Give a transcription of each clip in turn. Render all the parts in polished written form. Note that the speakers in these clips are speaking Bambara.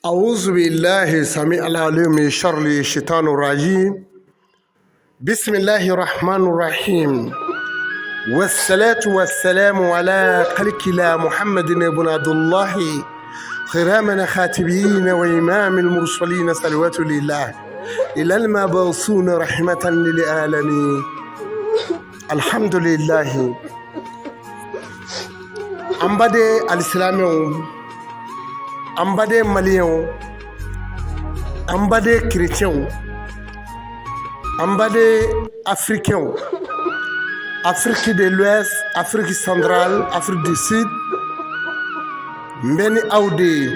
أعوذ بالله السميع العليم من شر الشيطان الرجيم. بسم الله الرحمن الرحيم، والصلاة والسلام على خلق الله محمد بن عبد الله خرام خاتبين وإمام المرسلين، صلوات لله إلى المبعوثون رحمة للعالمين. الحمد لله. An baden alisilamɛw, an baden maliyɛnw, an baden kerecɛnw, an baden africainw, Afrique de l'Ouest, Afrique centrale, Afrique du Sud, n bɛ ni aw de ye.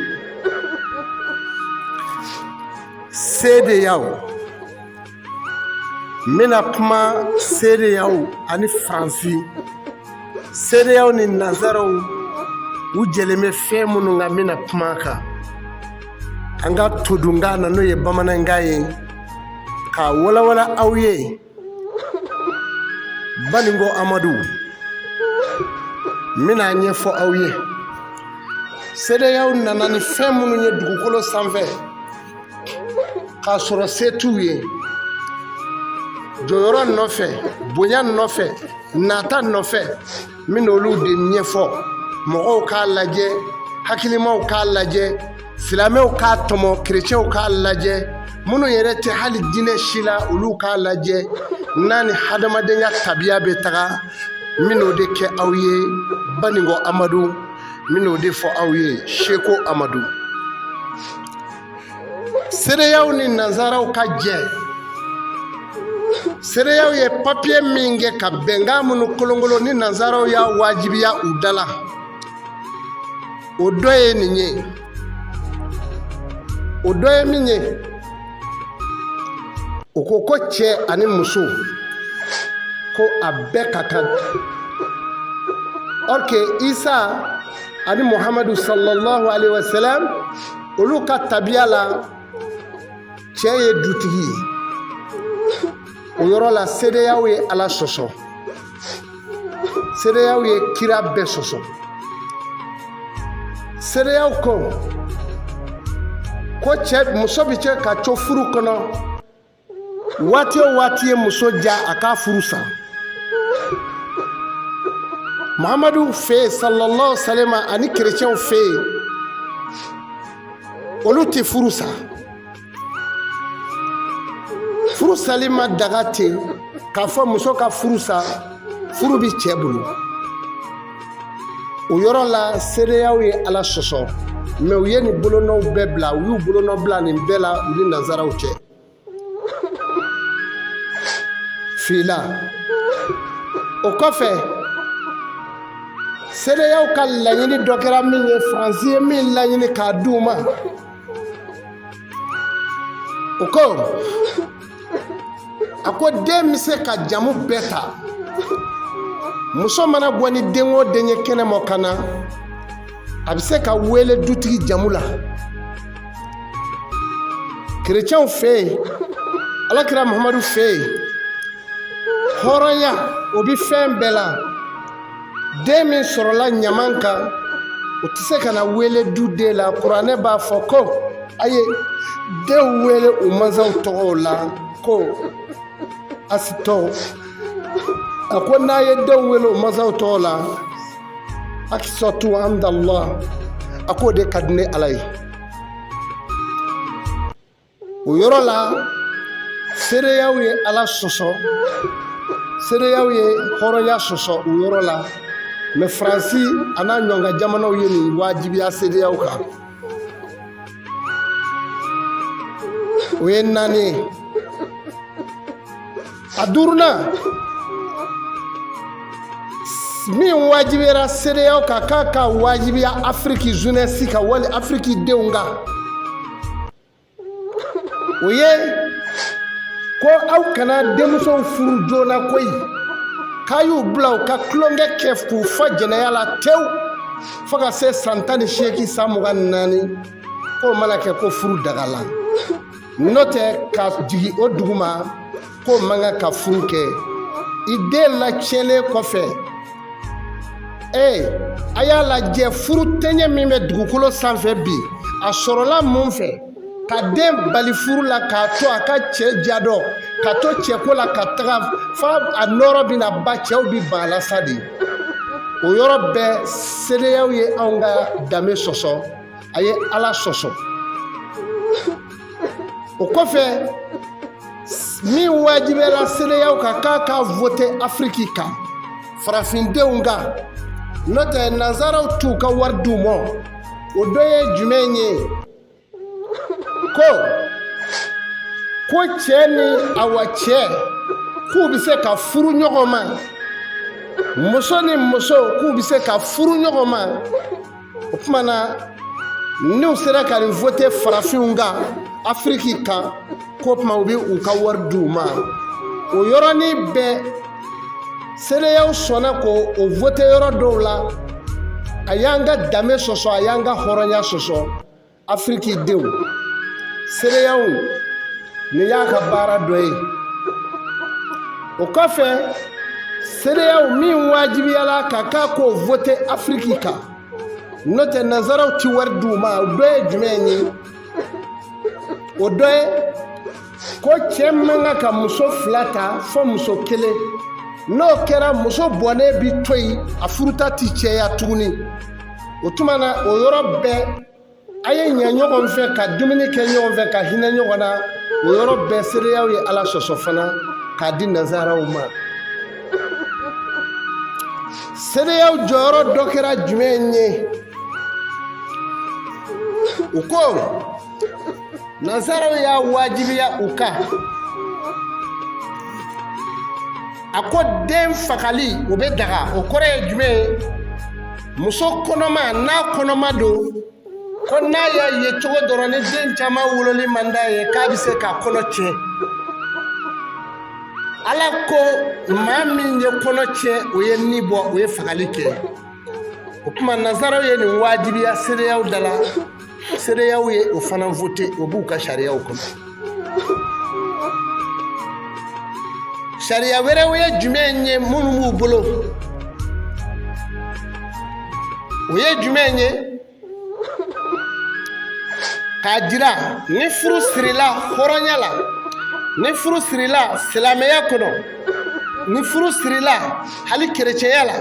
CEDEAO, n bɛna kuma CEDEAO ani Faransi, CEDEAO ni nanzaraw, u jɛlen bɛ fɛn minnu kan. N bɛna kuma a kan an ka todunkan na, n'o ye bamanankan ye, k'a walawala aw ye. Baninko Amadu, n bɛna a ɲɛfɔ aw ye. CEDEAO nana ni fɛn minnu ye dugukolo sanfɛ k'a sɔrɔ se t'u ye, jɔyɔrɔ nɔfɛ, bonya nɔfɛ, nata nɔfɛ, n bɛna olu de ɲɛfɔ mɔgɔw k'a lajɛ, hakilimaw k'a lajɛ, silamɛw k'a tɔmɔ, kerecɛnw k'a lajɛ, minnu yɛrɛ tɛ hali diinɛ si la, olu k'a lajɛ n'a ni hadamadenya tabiya bɛ taga. N bɛn'o de kɛ aw ye. Baninko Amadu, n bɛn'o de fɔ aw ye. Seko Amadu, CEDEAO ni nanzaraw ka jɛ, CEDEAO ye papiye min kɛ ka bɛnkan minnu kolonkolon ni nanzaraw y'a wajibiya u da la, o dɔ ye nin ye. O dɔ ye min ye, o ko ko cɛ ani muso, ko a bɛɛ ka kan. Or que Isa ani Muhamadu sallallahu alaihi wasallam, olu ka tabiya la, cɛ ye dutigi ye. O yɔrɔ la, CEDEAO ye Ala sɔsɔ, CEDEAO ye kira bɛɛ sɔsɔ. CEDEAO ko ko cɛ muso bɛ cɛ ka to furu kɔnɔ waati o waati ye muso ja, a k'a furu sa. Muhamadu fɛ yen sallallahu alaihi wa sallam ani kerecɛnw fɛ yen, olu tɛ furu sa. Furu sali ma daga ten k'a fɔ muso ka furu sa, furu bi cɛ bolo. O yɔrɔ la, CEDEAO ye Ala sɔsɔ, mais u ye nin bolonɔw bɛɛ bila, u y'u bolonɔ bila nin bɛɛ la u ni nanzaraw cɛ fila. O kɔfɛ, CEDEAO ka laɲini dɔ kɛra min ye, Faransi ye min laɲini k'a di u ma, o ko, a ko den bɛ se ka jamu bɛɛ ta. Muso mana bɔ ni den o den ye kɛnɛmɔ ka na, a bɛ se ka wele dutigi jamu la. Kerecɛnw fɛ yen, Alakira Muhamadu fɛ yen, hɔrɔnya o bɛ fɛn bɛɛ la. Den min sɔrɔla ɲaman kan, o tɛ se ka na wele du den la. Kuranɛ b'a fɔ ko a ye denw wele u mansaw tɔgɔw la, ko asitɔ. A ko n'a ye denw wele u mansaw tɔgɔ la, akisɔtu andallah, a k'o de ka di ne Ala ye. O yɔrɔ la, CEDEAO ye Ala sɔsɔ, CEDEAO ye hɔrɔnya sɔsɔ o yɔrɔ la. Mais Faransi a n'a ɲɔgɔn jamanaw ye nin wajibiya CEDEAO kan. O ye naani ye. A duurunan min wajibiyara CEDEAO kan, k'a ka wajibiya Afiriki jeunesse kan wali Afiriki denw kan, o ye ko aw kana denmusow furu joona koyi, k'a y'u bila u ka tulonkɛ kɛ k'u fa jɛnɛya la tewu fo ka se san 18, san 24, k'o mana kɛ ko furu dagala. N'o tɛ, ka jigin o duguma, k'o man kan ka furu kɛ. I den latiɲɛlen kɔfɛ, ee, a y'a lajɛ, furu tɛɲɛ min bɛ dugukolo sanfɛ bi, A sɔrɔla mun fɛ? Ka den bali furu la, k'a to a ka cɛ ja dɔn, ka to cɛko la ka taga f'a a nɔrɔ bɛna ban, cɛw bɛ ban a la sa de. O yɔrɔ bɛɛ, CEDEAO ye anw ka danbe sɔsɔ, a ye Ala sɔsɔ. O kɔfɛ, min wajibiyala CEDEAO kan k'a ka vote Afiriki kan, farafindenw kan, n'o tɛ nanzaraw t'u ka wari d'u ma, o dɔ ye jumɛn ye? Ko cɛ ni awa cɛ k'u bɛ se ka furu ɲɔgɔn ma, muso ni muso k'u bɛ se ka furu ɲɔgɔn ma. O tuma na, n'u sera ka nin vote farafinw kan, Afiriki kan, k'o tuma u bɛ u ka wari d'u ma. O yɔrɔnin bɛɛ, CEDEAO sɔnna k'o o vote yɔrɔ dɔw la. A y'an ka danbe sɔsɔ, a y'an ka hɔrɔnya sɔsɔ. Afiriki denw, CEDEAO nin y'a ka baara dɔ ye. O kɔfɛ, CEDEAO min wajibiyala ka k'a k'o vote Afiriki kan, n'o tɛ nanzaraw ti wari d'u ma, o dɔ ye jumɛn ye? O dɔ ye ko cɛ man kan ka muso fila ta fo muso kelen. N'o kɛra, muso bɔnnen bi to yen, a furuta ti cɛya tuguni. O tuma na, o yɔrɔ bɛɛ, a ye ɲɛ ɲɔgɔn fɛ, ka dumuni kɛ ɲɔgɔn fɛ, ka hinɛ ɲɔgɔn na. O yɔrɔ bɛɛ, CEDEAO ye Ala sɔsɔ fana k'a di nanzaraw ma. CEDEAO jɔyɔrɔ dɔ kɛra jumɛn ye? U ko nanzaraw y'a wajibiya u kan, a ko den fagali o bɛ daga. O kɔrɔ ye jumɛn ye? Muso kɔnɔma, n'a kɔnɔma don, ko n'a y'a ye cogo dɔrɔn ni den caman wololi man d'a ye, k'a bɛ se ka kɔnɔ tiɲɛ. Ala ko maa min ye kɔnɔ tiɲɛ, o ye ni bɔ, o ye fagali kɛ. O tuma, nanzaraw ye nin wajibiya CEDEAO da la. CEDEAO ye o fana vote, o b'u ka sariyaw kɔnɔ. Sariya wɛrɛw ye jumɛn ye minnu b'u bolo? O ye jumɛn ye? K'a jira ni furu sirila hɔrɔnya la, ni furu sirila silamɛya kɔnɔ, ni furu sirila hali kerecɛnya la,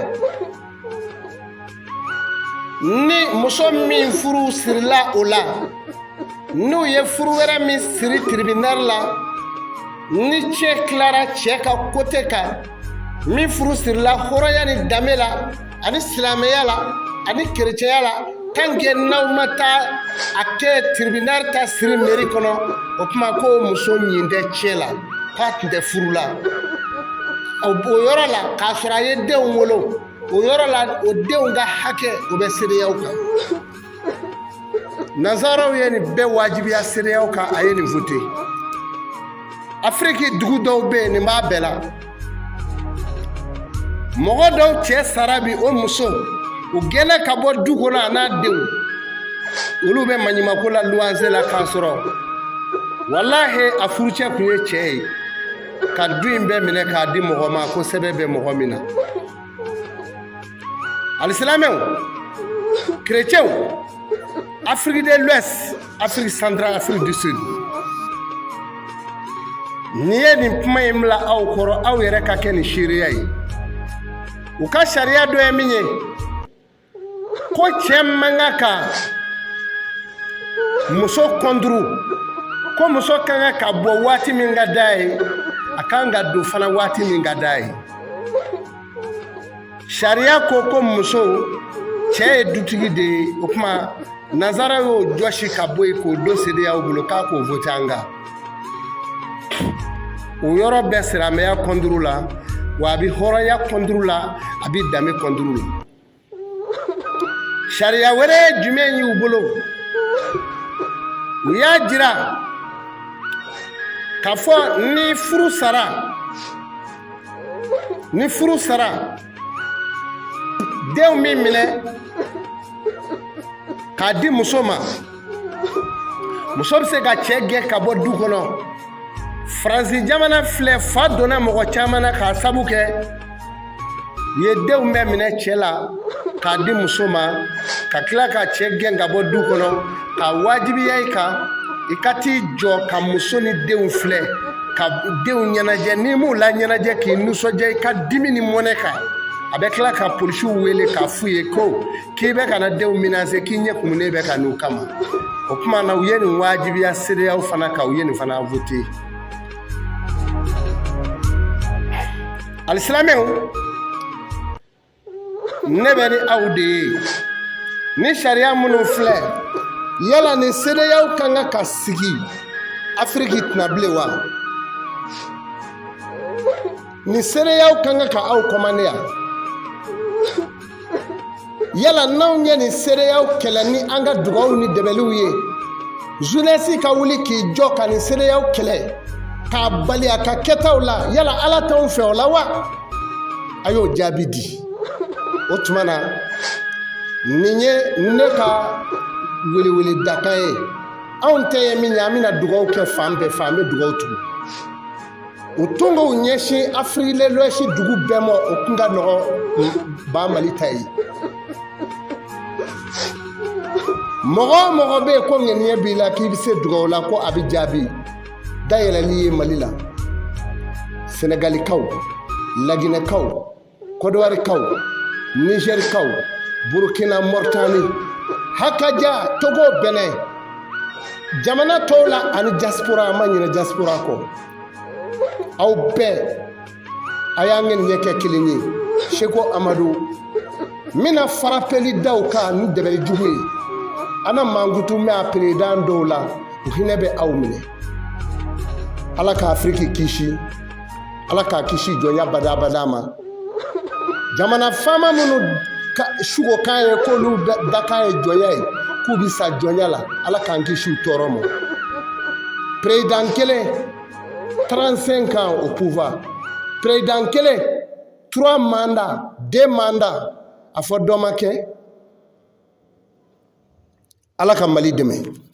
ni muso min furu sirila o la, n'u ye furu wɛrɛ min siri tiribinali la, ni cɛ tilara cɛ ka kote kan, min furu sirila hɔrɔnya ni danbe la ani silamɛya la ani kerecɛnya la, tant que n'aw ma taa a kɛ tiribinali ta siri meri kɔnɔ, o tuma ko muso ɲin tɛ cɛ la, k'a tun tɛ furu la. O yɔrɔ la, k'a sɔrɔ a ye denw wolo, o yɔrɔ la, o denw ka hakɛ, o bɛ CEDEAO kan. Nanzaraw ye nin bɛɛ wajibiya CEDEAO kan, a ye nin vote. Afiriki dugu dɔw bɛ yen, nin b'a bɛɛ la. Mɔgɔ dɔw cɛ sara bi, o muso u gɛnna ka bɔ du kɔnɔ, a n'a denw, olu bɛ maɲumako la, luwanse la, k'a sɔrɔ walahi a furucɛ tun ye cɛ ye, ka du in bɛɛ minɛ k'a di mɔgɔ ma ko sɛbɛn bɛ mɔgɔ min na. Alisilamɛw, kerecɛnw, Afrique de l'Ouest, Afrique centrale, Afrique du Sud, nin ye nin kuma in bila aw kɔrɔ, aw yɛrɛ ka kɛ nin seereya ye. U ka sariya dɔ ye min ye, ko cɛ man kan ka muso kɔnturu, ko muso ka kan ka bɔ waati min ka d'a ye, a kan ka don fana waati min ka d'a ye. Sariya ko ko muso, cɛ ye dutigi de ye. O tuma, nanzara y'o jɔsi ka bɔ yen k'o don CEDEAO bolo k'a k'o vote an kan. O yɔrɔ bɛ silamɛya kɔnturu la wa, a bɛ hɔrɔnya kɔnturu la, a bɛ danbe kɔnturu la. Sariya wɛrɛ ye jumɛn y'u bolo? U y'a jira k'a fɔ ni furu sara, ni furu sara, denw min minɛ k'a di muso ma, muso bɛ se ka cɛ gɛn ka bɔ du kɔnɔ. Faransi jamana filɛ, fa donna mɔgɔ caman na k'a sabu kɛ u ye denw bɛɛ minɛ cɛ la. k'a di muso ma, ka tila ka cɛ gɛn ka bɔ du kɔnɔ, k'a wajibiya i kan i ka t'i jɔ ka muso ni denw filɛ, ka denw ɲɛnajɛ. N'i m'u la ɲɛnajɛ k'i nisɔndiya i ka dimi ni mɔnɛ kan, a bɛ tila ka polisiw wele k'a f'u ye ko k'i bɛ ka na denw menacer, k'i ɲɛ kumunen bɛ ka n'u kama. O tuma na, u ye nin wajibiya CEDEAO fana kan, u ye nin fana voté. Alisilamɛw, ne bɛ ni aw de ye. Ni sariya minnu filɛ, yala ni CEDEAO ka kan ka sigi Afiriki tɛna bilen wa? Ni CEDEAO ka kan ka aw kɔmande yan? Yala n'anw ye nin CEDEAO kɛlɛ ni an ka dugaw ni dɛmɛliw ye, jeunesse ka wuli k'i jɔ ka nin CEDEAO kɛlɛ k'a bali a ka kɛtaw la, yala Ala t'anw fɛ o la wa? A y'o jaabi di. O tuma na, nin ye ne ka welewele dakan ye. Anw tɛ ye min ye, an bɛna dugaw kɛ fan bɛɛ fɛ, an bɛ dugaw tugu. U tun k'u ɲɛsin Afrique de l'Ouest dugu bɛɛ ma, o tun ka nɔgɔ ba Mali ta ye. Mɔgɔ o mɔgɔ bɛ yen ko ŋaniya b'i la k'i bɛ se dugaw la, ko a bɛ jaabi dayɛlɛli ye Mali la, Senegalikaw, Laginɛkaw, Kɔdiwarikaw, Nizɛrikaw, Burukina, Mɔritani, hakaja, Togo, Bɛnɛ, jamana tɔw la ani diaspora, an ma ɲinɛ diaspora kɔ. Aw bɛɛ a y'an ŋaniya kɛ kelen ye. Seko Amadu n bɛna farapeli da u kan ni dɛbɛli jugu ye. An na mankutu mɛn a peredan dɔw la, u hinɛ bɛ aw minɛ. Ala ka Afiriki kisi, Ala k'a kisi jɔnya badabada ma. Jamana faama minnu sugo kan ye k'olu dakan ye jɔnya ye, k'u bɛ sa jɔnya la, Ala k'an kisi u tɔɔrɔ ma. Président kelen, 35 ans au pouvoir, président kelen, 3 mandats, 2 mandats, a fɔ dɔ ma kɛ. Ala ka Mali dɛmɛ.